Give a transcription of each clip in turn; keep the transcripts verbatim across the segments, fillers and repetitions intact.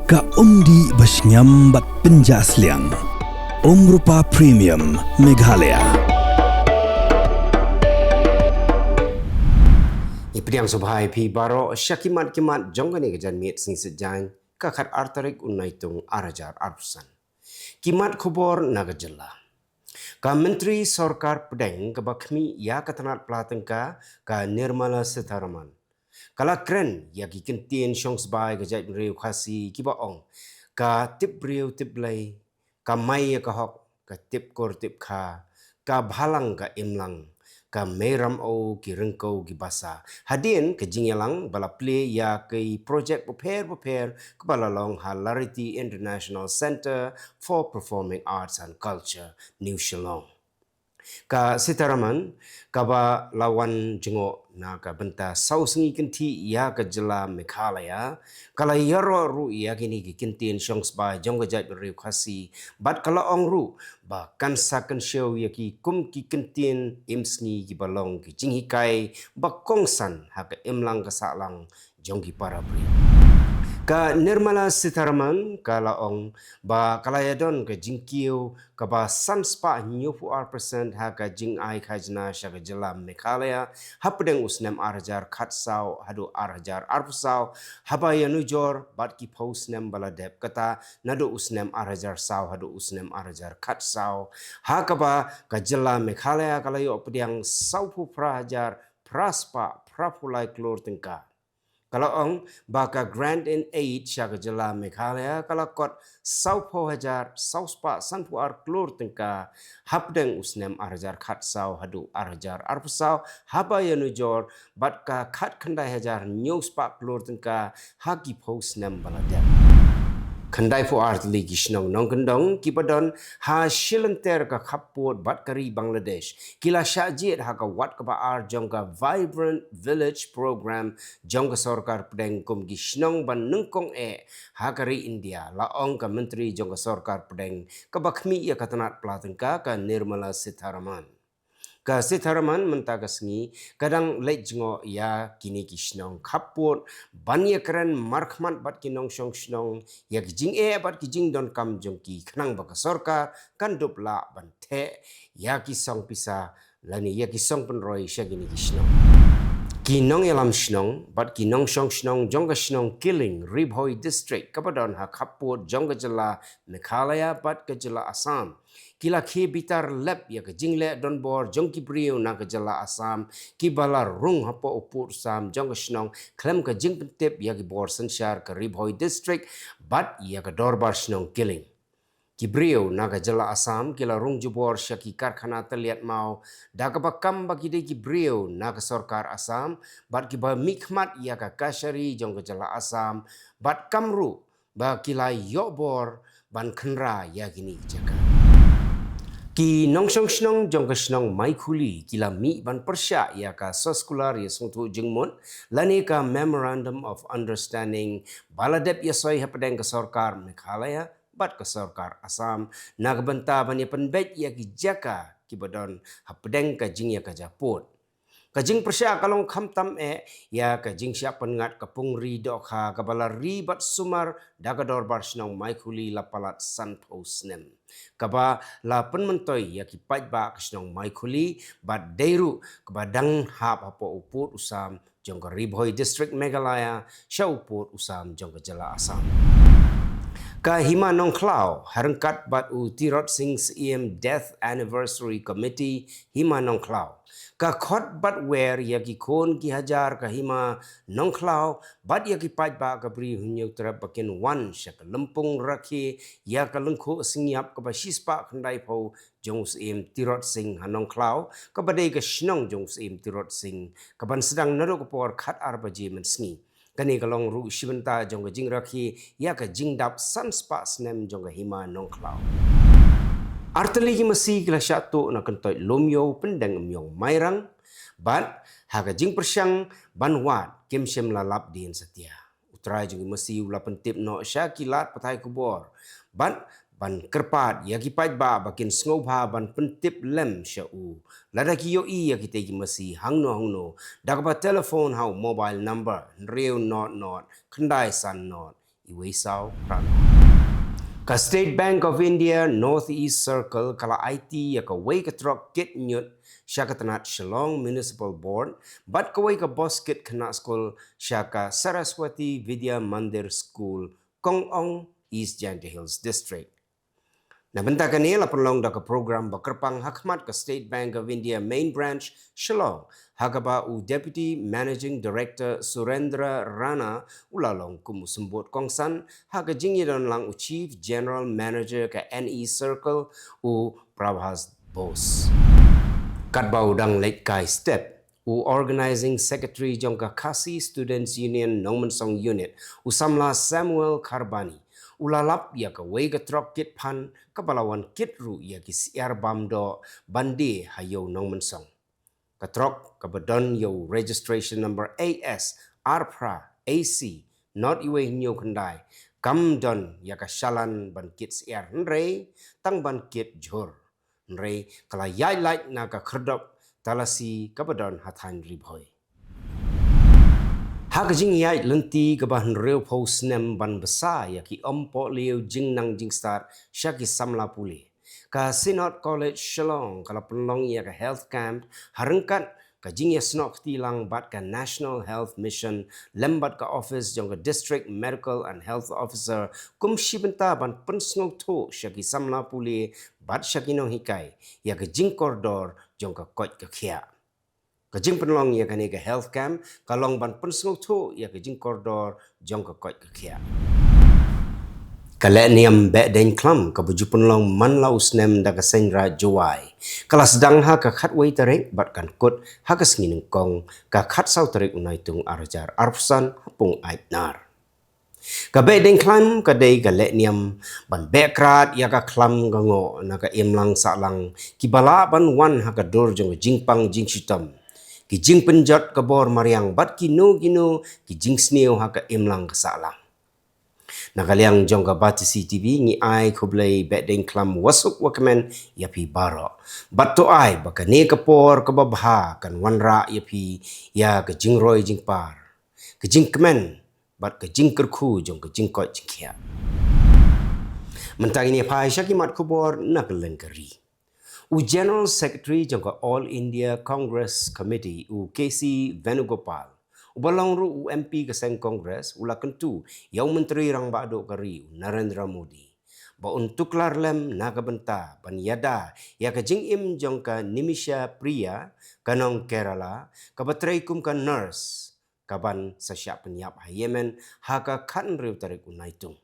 Ka umdih ba shngiam bad pynjah sliang. Umrupa Premium Meghalaya. Ngi pdiang sngewbha ïa phi baroh sha ki mat ki mat jong kane ka janmiet sngi Saitjaiñ, ka khat ar tarik u Naitung ar hajar arphew san. Ki mat khubor na ka jylla. Ka Myntri Sorkar Pdeng kaba khmih ïa ka tnat pla tyngka, ka Nirmala Sitharaman, ka la kren ïa ki kyntien shongsbai ka jaitbynriew Khasi kiba ong: ka tip briew tip Blei, ka mai ïa ka hok, ka tip kur tip kha, ka bhalang ka imlang, ka mei ram o ki ryngkew ki basa. Hadien ka jingïalang ba la plie ïa ki projek bapher bapher kaba la long ha Lariti International Centre for Performing Arts and Culture, New Shillong. Ka Sitharaman, kaba la wan jngoh na ka bynta saw sngi kynthih ïa ka jylla Meghalaya, ka la ïaroh ruh ïa kine ki kyntien shongsbai jong ka jaitbynriew Khasi, bad ka la ong ruh ba kan sa kynshew ïa ki kum ki kyntien im sngi kiba long ki jinghikai ba kongsan ha ka imlang ka sahlang jong ki para briew. Ka Nirmala Sitharaman ka la ong ba ka la ïadon ka jingkiew kaba san spah hynñiewphew ar percent ha ka jingai khajna sha ka jylla Meghalaya hapdeng u snem ar hajar khatsaw haduh ar hajar arphew saw, haba ïanujor bad ki phew snem ba la dep, kata naduh u snem ar hajar saw haduh u snem ar hajar khatsaw, ha kaba ka jylla Meghalaya ka la ïoh pdiang sawphew phra hajar phra spah phraphew lai klur tyngka. Ka la ong ba ka grant in aid sha ka jylla Meghalaya ka la kot sawphew hajar saw spah sanphew ar klur tyngka hapdeng u snem ar hajar khatsaw haduh ar hajar arphew saw, haba ïanujor bad ka khatkhyndai hajar hynñiew spah klur tyngka ha ki phew snem ba la dep. Khyndaiphew ar tylli ki shnong nongkyndong kiba don ha shilynter ka khappud bad ka ri Bangladesh ki la shah jied ha ka wat kaba ar jong ka Vibrant Village Program jong ka sorkar pdeng kum ki shnong ba nyngkong eh ha ka ri India, la ong ka Myntri jong ka sorkar pdeng kaba khmih ïa ka tnat pla tyngka, ka Nirmala Sitharaman. Ka Sitharaman mynta ka sngi ka dang leit jngoh ïa kine ki shnong khappud ban ïakren markhmat bad ki nongshong shnong ïa ki jingeh bad ki jingdonkam jong ki, khnang ba ka sorkar kan dup lah ban theh ïa ki song pisa lane ïa ki song pynroi sha kine ki shnong. Ki nongïalam shnong bad ki nongshong shnong jong ka shnong Kiling, Ri Bhoi District, kaba don ha khappud jong ka jylla Meghalaya bad ka jylla Assam, ki la khie bitar lep ïa ka jingleh donbor jong ki briew na ka jylla Assam kiba la rung hapoh u pud u sam jong ka shnong khlem ka jingpyntip ïa ki bor synshar ka Ri Bhoi District bad ïa ka dorbar shnong Kiling. Ki briew na ka jylla Assam ki la rung jubor sha ki karkhana tylliat maw da kaba kam ba ki dei ki briew na ka sorkar Assam bad kiba mihkhmat ïa ka kashari jong ka jylla Assam, bad kam ruh ba ki la ïoh bor ban khynra ïa kine ki jaka. Ki nongshong shnong jong ka shnong Maikhuli ki la mih ban pyrshah ïa ka soskular ïasngewthuh jingmut lane ka Memorandum of Understanding ba la dep ïasoi hapdeng ka sorkar Meghalaya bad ka sorkar Assam na ka bynta ban ïa pynbeit ïa ki jaka kiba don hapdeng ka jingïakajia pud. Ka jingpyrshah ka long khamtam eh ïa ka jingshah pynngat ka pung ri dohkha kaba la ri bad sumar da ka dorbar shnong Maikhuli la palat sanphew snem, kaba la pynmyntoi ïa ki paidbah ka shnong Maikhuli bad dei ruh kaba dang hap hapoh u pud u sam jong ka Ri Bhoi District, Meghalaya, sha u pud u sam jong ka jylla Assam. Ka Hima Nongkhlaw, ha ryngkat bad u Tirot Sing Syiem Death Anniversary Committee Hima Nongkhlaw, ka khot bad wer ïa ki khun ki hajar ka Hima Nongkhlaw bad ïa ki paidbah ka Bri Hynñiewtrep ba kin wan sha ka lympung rakhe ïa ka lyngkhuh synñiap kaba shispah khyndaiphew jong u Syiem Tirot Sing ha Nongkhlaw, kaba dei ka shnong jong u Syiem Tirot Sing, kaban sdang naduh ka por khatar baje mynsngi. Kane ka long ruh shi bynta jong ka jingrakhe ïa ka jingdap san spah snem jong ka Hima Nongkhlaw. Artylli ki masi ki la shah tuh na kyntoit Lumiew, Pyndengumiong, Mairang, bad ha ka jingpyrshang ban wad kim shym la lap dien satia. U trai jong ki masi u la pyntip noh sha ki lad pathai khubor bad ban kyrpad ïa ki paidbah ba kin sngewbha ban pyntip lem sha u lada ki ïohi ïa kitei ki masi hangno hangno da kaba telephone ha u mobile number hynriew not not khyndai san not iwei saw phra. Ka State Bank of India North East Circle ka la aiti ïa kawei ka trok kit ñiut sha ka tnat Shillong Municipal Board bad kawei ka bos kit khynnah skul sha ka Saraswati Vidya Mandir School, Kong Ong, East Jaintia Hills District. Na bynta kane la pynlong da ka program ba kyrpang ha khmat ka State Bank of India Main Branch, Shillong, ha kaba u Deputy Managing Director Surendra Rana u la long kum u symbud kongsan ha ka jingïadon lang u Chief General Manager ka N E Circle, u Prabhas Bose. Katba u dang leit kai step, u Organizing Secretary jong ka Khasi Students Union Nongmensong Unit, u samla Samuel Kharbani, u la lap ïa kawei ka trok kit phan kaba la wan kit ruh ïa ki syiar bam doh ban die ha ïew Nongmensong. Ka trok kaba don ïa u registration number A S ar phra A C not iwei hynñiew khyndai kam don ïa ka shalan ban kit syiar hynrei tang ban kit jhur. Hynrei ka la ïaid lait na ka khyrdop talasi kaba don ha thaiñ Ri Bhoi. Ha ka jingïaid lynti kaba hynriewphew snem ban bsa ïa ki ym pohliew jingnang jingstad sha ki samla pule, ka Synod College Shillong ka la pynlong ïa ka health camp ha ryngkat ka jingïasnoh kti lang bad ka National Health Mission lem bad ka office jong ka District Medical and Health Officer kum shi bynta ban pynsngewthuh sha ki samla pule bad sha ki nonghikai ïa ka jingkordor jong ka koit ka khiah. Ka jingpynlong ïa kane ka health camp ka long ban pynsngewthuh ïa ka jingkordor jong ka koit ka khiah. Ka lehniam Behdeiñkhlam kaba ju pynlong man la u snem da ka Seiñ Raij Jowai ka la sdang ha ka khatwei tarik bad kan kut ha ka sngi Nyngkong ka khatsaw tarik u Naitung ar hajar arphew san ha Pung Aitnar. Ka Behdeiñkhlam ka dei ka lehniam ban beh krad ïa ka khlam ka ngoh na ka imlang sahlang kiba lah ban wan ha ka dur jong ka jingpang jingshitom, ki jingpynjot ka bor mariang bad kino kino ki jingsniew ha ka imlang ka sahlang. Na ka liang jong ka Batesi T V ngi ai khublei Behdeiñkhlam wa suk wa kmen ïa phi baroh. Bad to ai ba kane ka por kaba bha kan wanrah ïa phi ïa ka jingroi jingpar, ka jingkmen bad ka jingkyrkhu jong ka jingkoit jingkhiah. Mynta ngin ïa phai sha ki mat khubor na ka lyngkari. U General Secretary jong ka All India Congress Committee, u K C Venugopal, uba long ruh u M P ka seng Congress, u la kyntu ïa u Myntri Rangbah Duh ka ri, u Narendra Modi, ba un tuklar lem na ka bynta ban ïada ïa ka jingim jong ka Nimisha Priya, ka nong Kerala kaba trei kum ka nurse, kaban sa shah pynïap ha Yemen ha ka khathynriew tarik u Naitung.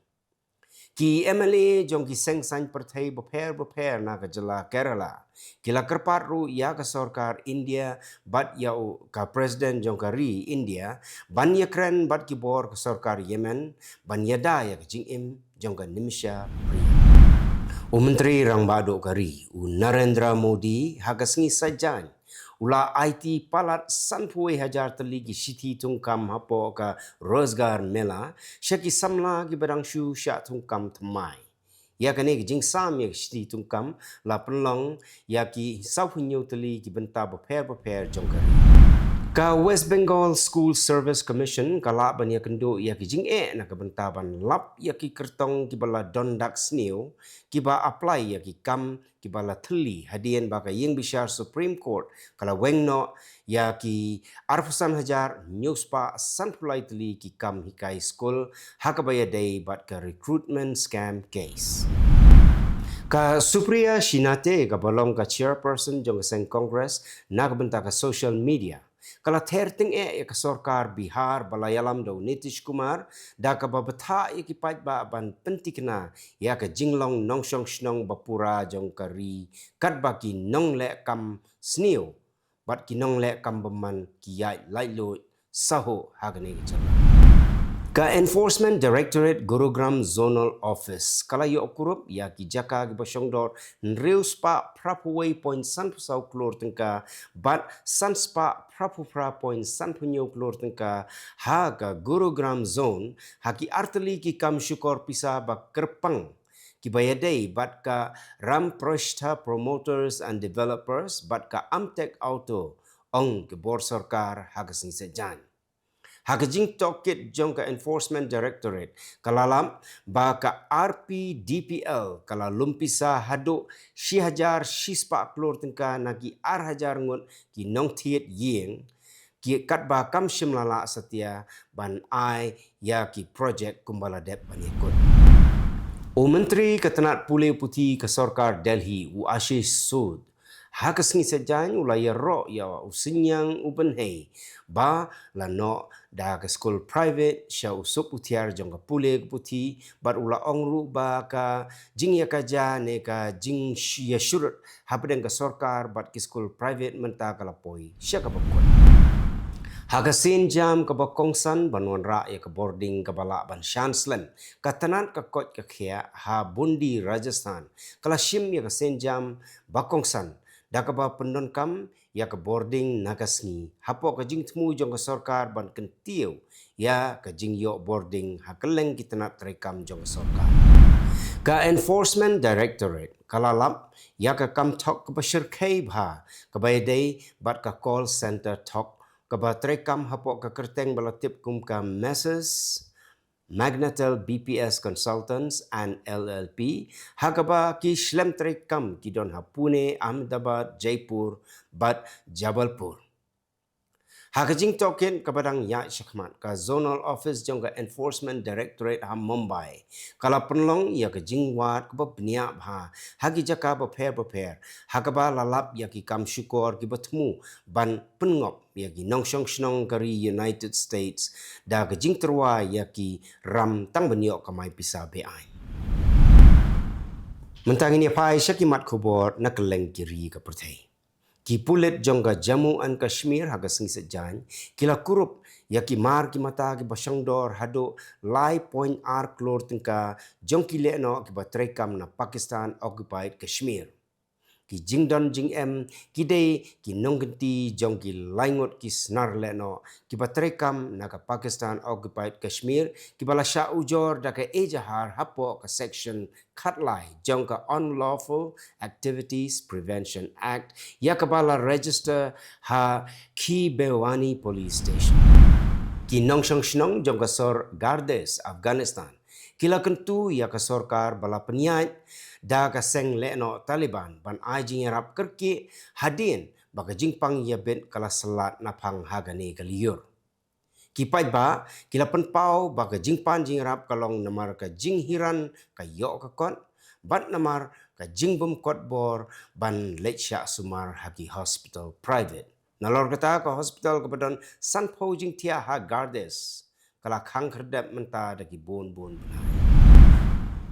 Ki M L A jong ki seng saiñ pyrthei bapher bapher na ka jylla Kerala ki la kyrpad ruh ïa ka sorkar India bad ïa u ka president jong ka ri India ban ïakren bad ki bor ka sorkar Yemen ban ïada ïa ka jingim jong ka Nimisha Priya. U Myntri Rangbah Duh ka ri, u Narendra Modi, ha ka sngi Saitjaiñ u la aiti palat sanphew wei hajar tylli ki shithi thungkam hapoh ka Rozgar Mela sha ki samla kiba dang shu shah thungkam thymmai. Ïa kane ka jingsam ïa ki shithi thungkam la pynlong ïa ki sawphew hynñiew tylli ki bynta bapher bapher jong ka ri. Ka West Bengal School Service Commission ka lah ban ïakynduh ïa ki jingeh na ka bynta ban lap ïa ki kyrtong kiba la don dak sniew kiba apply ïa ki kam kiba la thylli hadien ba ka Ïingbishar Supreme Court ka la weng noh ïa ki arphew san hajar hynñiew spah sanphew lai tylli ki kam hikai skul ha kaba ïadei bad ka recruitment scam case. Ka Supriya Srinath kaba long ka chairperson jong ka seng Congress na ka bynta ka social media ka la ther tyngeh ïa ka sorkar Bihar ba la ïalam da u Nitish Kumar da kaba bthah ïa ki paidbah ban pyntikna ïa ka jinglong nongshong shnong bapura jong ka ri katba ki nongleh kam sniew bad ki nongleh kam bymman ki ïaid laitluid sahuh ha kane ka jaka. Ka Enforcement Directorate Gurugram Zonal Office ka la ïoh kurup ïa ki jaka kiba shongdor hynriew spah phraphew wei point sanphew saw klur tyngka bad san spah phraphew phra point sanphew hynñiew klur tyngka ha ka Gurugram Zone ha ki artylli ki kam shukor pisa ba kyrpang kiba ïadei bad ka Ramprashtha Promoters and Developers bad ka Amtek Auto, ong ki bor sorkar ha ka sngi Saitjaiñ. Ha ka jingtohkit jong ka Enforcement Directorate, ka la lap ba ka R P D P L ka la lum pisa haduh shi hajar shi spah klur tyngka na ki ar hajar ngut ki nongthied ïing, ki katba kam shym la lah satia ban ai ïa ki projek kumba la dep ban ïakut. U Myntri ka tnat pule puthi ka sorkar Delhi, u Ashish Sood, ha ka sngi Saitjaiñ u la ïaroh ïa u Synñiang u Bynhei ba la noh da ka skul private sha u suk u thiar jong ka pule ka puthi, bad u la ong ruh ba ka jingïakajia ne ka jingïashurut hapdeng ka sorkar bad ki skul private mynta ka la poi sha kaba kut. Ha ka sienjam kaba kongsan ban wanrah ïa ka bording kaba lah ban shan slem, ka tnat ka koit ka khiah ha Bundi, Rajasthan, ka la shim ïa ka sienjam ba kongsan da kaba pyndonkam ïa ka bording na ka sngi, hapoh ka jingthmu jong ka sorkar ban kyntiew ïa ka jingïoh bording ha kylleng ki tnat treikam jong ka sorkar. Ka Enforcement Directorate ka la lap ïa ka kam thok kaba shyrkhei bha kaba ïadei bad ka call center thok kaba treikam hapoh ka kyrteng ba la tip kum ka Messrs Magnatel B P S Consultants and L L P, ha kaba ki shlem treikam ki don ha Pune, Ahmedabad, Jaipur bad Jabalpur. Ha ka jingtohkit kaba dang ïaid shakhmat, ka Zonal Office jong ka Enforcement Directorate ha Mumbai ka la pynlong ïa ka jingwad kaba bniah bha ha ki jaka bapher bapher, ha kaba la lap ïa ki kam shukor kiba thmu ban pynngop ïa ki nongshong shnong ka ri United States da ka jingtyrwa ïa ki ram tang ban ïoh kamai pisa be-aiñ. Mynta ngin ïa phai sha ki mat khubor na kylleng ki ri ka pyrthei. Ki pulit jong ka Jammu and Kashmir ha ka sngi Saitjaiñ ki la kurup ïa ki mar ki mata kiba shongdor haduh lai point ar klur tyngka jong ki lehnoh kiba treikam na Pakistan occupied Kashmir. Ki jingdon jingem ki dei ki nongkynti jong ki laingut ki snar lehnoh kiba treikam na ka Pakistan occupied Kashmir, kiba la shah ujor da ka ejahar hapoh ka section khatlai jong ka Unlawful Activities Prevention Act, ïa kaba la register ha Khibewani Police Station. Ki nongshong shnong jong ka sor Gardes, Afghanistan, ki la kyntu ïa ka sorkar ba la pynïaid da ka seng lehnoh Taliban ban ai jingïarap kyrkieh hadien ba ka jingpang ïabit ka la slat naphang ha kane ka lyiur. Ki paidbah ki la pynpaw ba ka jingpan jingïarap ka long namar ka jinghiran ka ïoh ka kot bad namar ka jingbym kot bor ban leit shah sumar ha ki hospital private. Nalor kata, ka hospital kaba don sanphew jingthiah ha Gardes ka la khang khyrdep mynta da ki bun bun bnai.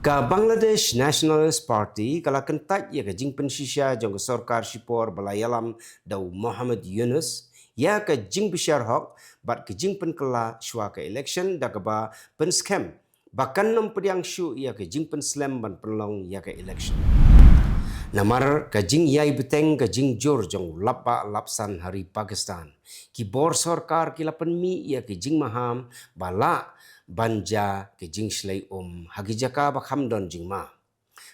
Ka Bangladesh Nationalist Party ka la kyntait ïa ka jingpynshisha jong ka sorkar shipor ba la ïalam da u Muhammad Yunus ïa ka jingbishar hok bad ka jingpynkylla shuwa ka election, da kaba pynskhem ba kan nym pdiang shuh ïa ka jingpynslem ban pynlong ïa ka election. Namar ka jingïai bteng ka jingjur jong u lapbah lapsan ha ri Pakistan, ki bor sorkar ki la pynmih ïa ka jingmaham ba lah ban jia ka jingshlei um ha ki jaka ba kham don jingma.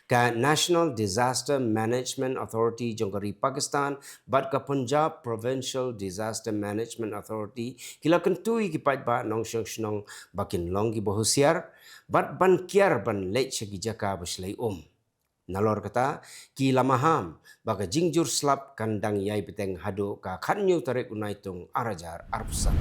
Ka National Disaster Management Authority jong ka ri Pakistan bad ka Punjab Provincial Disaster Management Authority ki la kyntu ïa ki paidbah nongshong shnong ba kin long kiba husiar bad ban kiar ban leit sha ki jaka ba shlei um. Nalor kata, ki la maham ba ka jingjur slap kan dang ïai bteng haduh ka khathynñiew tarik u Naitung ar hajar arphew san.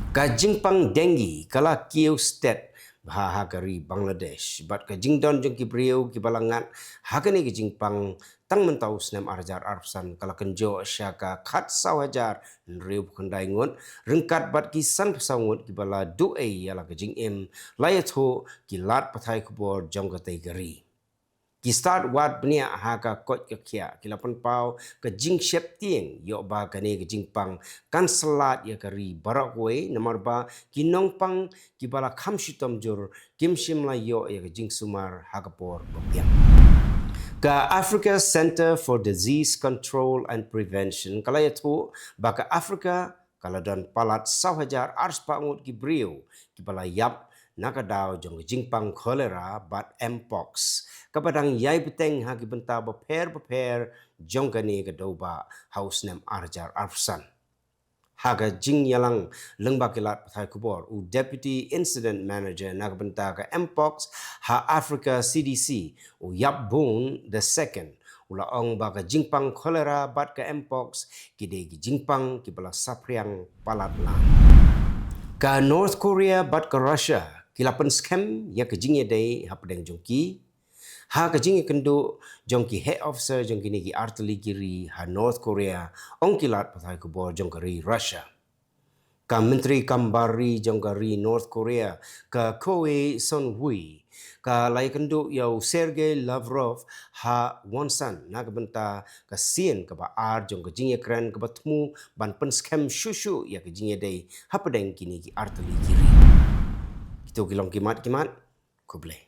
Ka jingpang dengue ka la kiew stet bha ha ka ri Bangladesh bad ka jingdon jong ki briew kiba la ngat ha kane ka jingpang tang mynta u snem ar hajar arphew san ka la kynjoh sha ka khatsaw hajar hynriewphew khyndai ngut, ryngkat bad ki sanphew saw ngut kiba la duh ei ïa la ka jingim, la ïathuh ki lad pathai khubor jong katei ka ri. Ki stad wad bniah ha ka koit ka khiah ki la pynpaw ka jingsheptieng ïoh ba kane ka jingpang kan slat ïa ka ri baroh kawei, namar ba ki nongpang kiba la kham shitom jur kim shym la ïoh ïa ka jingsumar ha ka por ba biang. Ka Africa Centre for Disease Control and Prevention ka la ïathuh ba ka Africa ka la don palat saw hajar ar spah ngut ki briew kiba la ïap na ka daw jong ka jingpang cholera bad mpox, kaba dang ïai bteng ha ki bynta bapher bapher jong kane ka dewbah ha u snem ar hajar arphew san. Ha ka jingïalang lyngba ki lad pathai khubor, u Deputy Incident Manager na ka bynta ka Mpox ha Africa C D C, u Yap Boon the second, u la ong ba ka jingpang cholera bad ka Mpox ki dei ki jingpang kiba la saphriang palat lang. Ka North Korea bad ka Russia ki la pynskhem ïa ka jingïadei hapdeng jong ki ha ka jingïakynduh jong ki heh officer jong kine ki artylli ki ri ha North Korea, ong ki lad pathai khubor jong ka ri Russia. Ka Myntri Kam Bar Ri jong ka ri North Korea, ka Koe Son Hui, ka la ïakynduh ïa u Sergei Lavrov ha Wonsan na ka bynta ka sien kaba ar jong ka jingïakren kaba thmu ban pynskhem shuh shuh ïa ka jingïadei hapdeng kine ki artylli ki ri. Kito ki long ki mat ki mat. Khublei.